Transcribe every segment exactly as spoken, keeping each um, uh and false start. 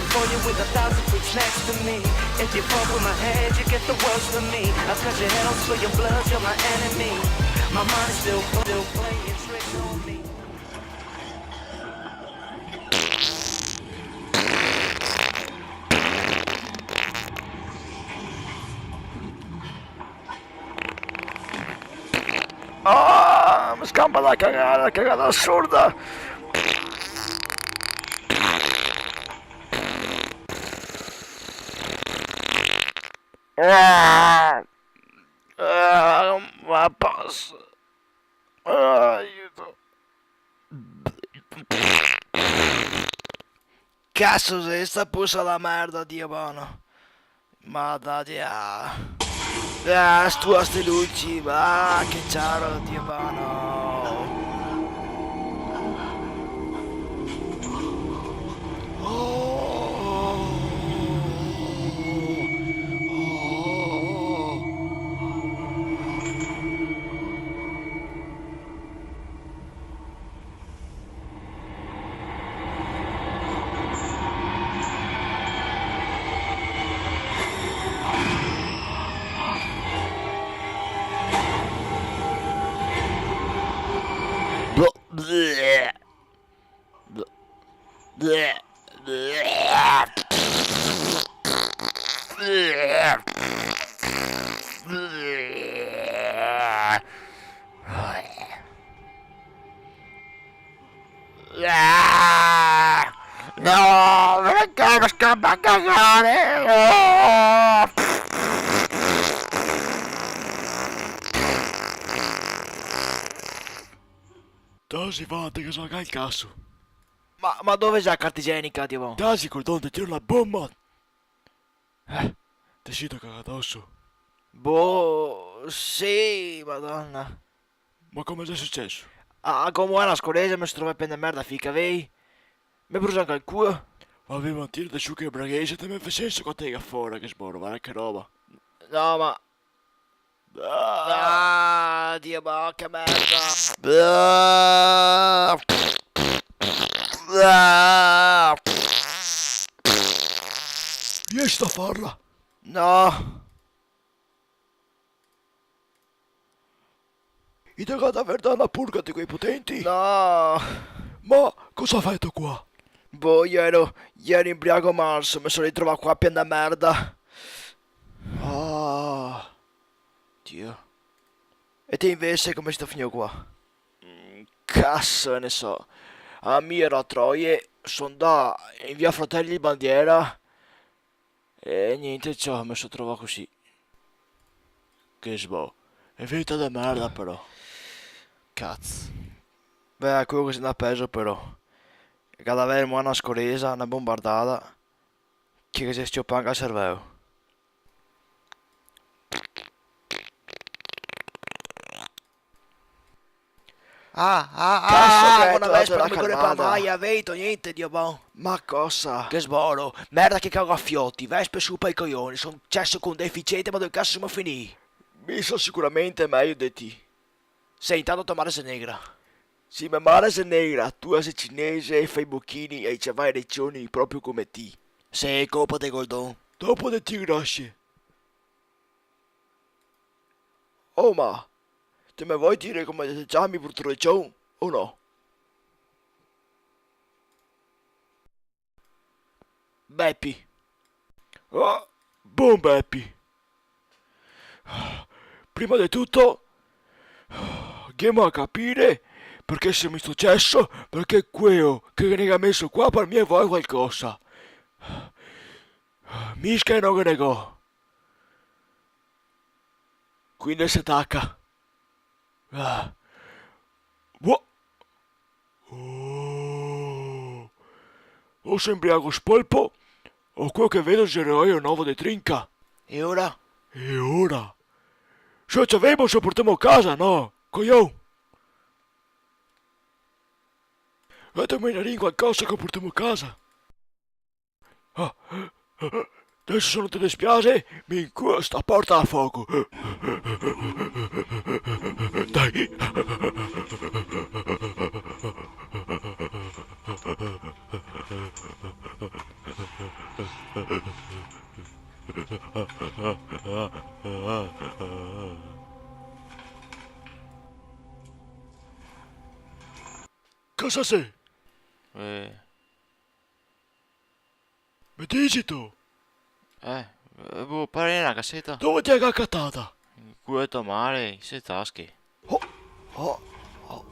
For you with a thousand freaks next to me. If you fuck with my head, you get the worst of me. I cut your head off, spill your blood, you're my enemy. My mind is still, still playing tricks on me. Ah, me scampa la cagada, cagada asurda. Ah, ah, ma pasa. Ah, aiuto. Caso xe sta pusa de merda, Dio bono. Ma dai, ah. Ah, stu a ste luci, va, che ciaro, Dio bono. Oh. Oh. Ah! No, perché me scampa a cagare? Oh! Tasi, va, te che so che el caso. Ma, ma dove xe la carta igienica, Dio? Tasi, cordon, te tiro la bomba! Eh, te sito cagà doso? Boh, sì, Madona. Ma come xe suceso? Ah, come a na scoresa me so trovà pien de merda, fica, vei? Me brusa anca el culo. Ma vei, ma tiro de su che braghese, te me fè senso co te ga fora, che sboro, varda che roba. No, ma... Ah, Dio, ma che merda. Ah. Riesito a farla? No. I te ga da aver dà na purga de quei potenti? No. Ma cosa feto qua? Boh, iero, iero inbriago marso, me so ritrovà qua pien de merda. Ah, Dio. E te invese come sito finìo qua? Mm, caso ne so. A mi iero a Troie, so ndà in via Fratelli Bandiera, e gnente, ciò, me so trovà cusì. Che sbo. Xe finìa de merda, però. Caz. Beh, queo che xe ndà pezo, però. Ga da aver mo na scoresa, na bombardada, che, che ghe xe s-ciopà anca el serveo. Ah, ah, ah, caso, ah, che go na vespa, no me corre par la maia, veito gnente, Dio bon. Ma cosa? Che sboro, merda che cago a fioti, vespe su par i coioni, so un ceso co un deficiente, ma dove caso semo finii? Mi so sicuramente mejo de ti. Sì, intanto to mare xe negra. Sì, me mare xe negra, tua xe cinese e fa i bochini ai ciavai recioni proprio come ti. Sì, copa de Goldon. Dopo de ti, grasie. Oh, ma te me vol dir come te te ciami, bruto recion, o no? Bepi. Ah, bon Bepi. Prima de tuto, ghemo a capir parché semo in sto ceso, parché queo che ghe ne ga meso qua par mi vol qualcosa. Misca no ghe ne go. Quindi se taca. Ah. Boh. Oh. O so inbriago spolpo, o queo che vedo xe roio novo de trinca. E ora? E ora? Se o ciavemo, se o portemo casa, no? Cojon! Gatemo in arin qualcosa che o portemo casa. Ah, deso, se no te despiase, me inculo sta porta a fogo. Dai. Cosa xe? Eh. Me dixito? Eh, eh, boh, pare na caseta. Dove te la ga catada? In culo de to mare, in ste tasche. Oh, oh, oh.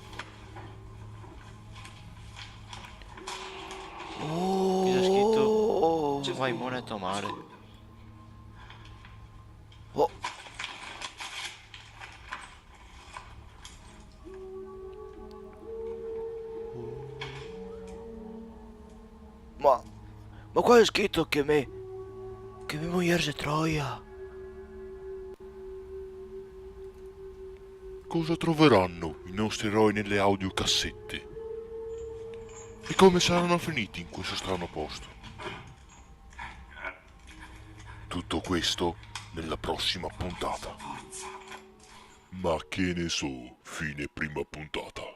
Chi xe scrito? Vai, mone to mare. Oh. Ma, ma qua xe scrito che me, che me mojer xe troia. Cosa troveranno i nostri eroi nelle audiocassette? E come saranno finiti in questo strano posto? Tutto questo nella prossima puntata. Ma che ne so, fine prima puntata.